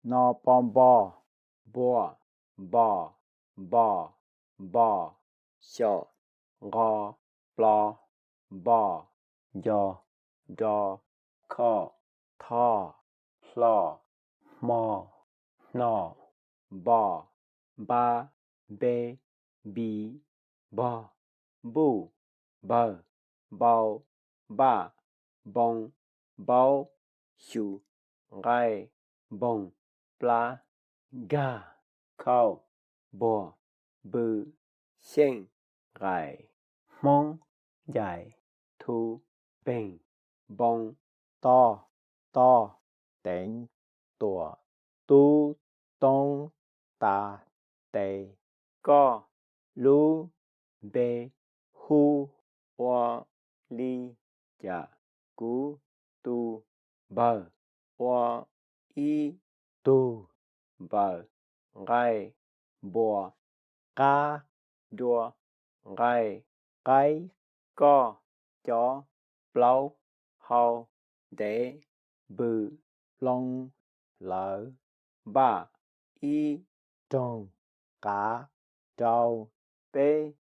no po npo, npua, npo, npo, npo, xyaum, nqo, plo, npo, nco, nro, kho, tho, hlo, hmo, hno, npo, npa, npe, npi, npog, npuj, npawg, npau, npaj, npoo, npaub, xyu, nqaij, npoog, plab, nkag, khauj, npuag, npw, xyeej, nqais, hmoob, ncaim, thu, npeeg, npoo, toj, toj, teev, tuam, tub, toob, tas, tes, koj, lub, npe, hub, ua, li, cas, kuv, tu, npawg, ua, ib, tug, npaws, nqaij, npua, qab, nrua, nqaij, qaib, koj, cov, plaub, hau, ntev, npw, loo, lawv, npaj, ib, roog, qav, rau, peb,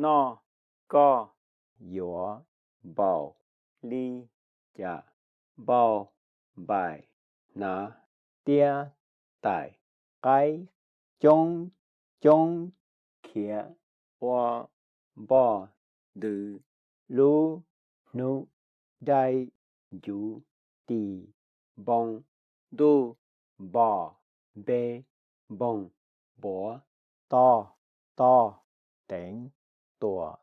noj, koj, yuav, npaum, li, cas, npau, npaim, hnav, tiab, taim, qaib, coob, coob, khiav, ua, npoj, ntws, lub, hnub, nraim, ncuv, tim, npoo, ntuj, npom, npe, npoog, npuav, toj, toj, teev, tuam,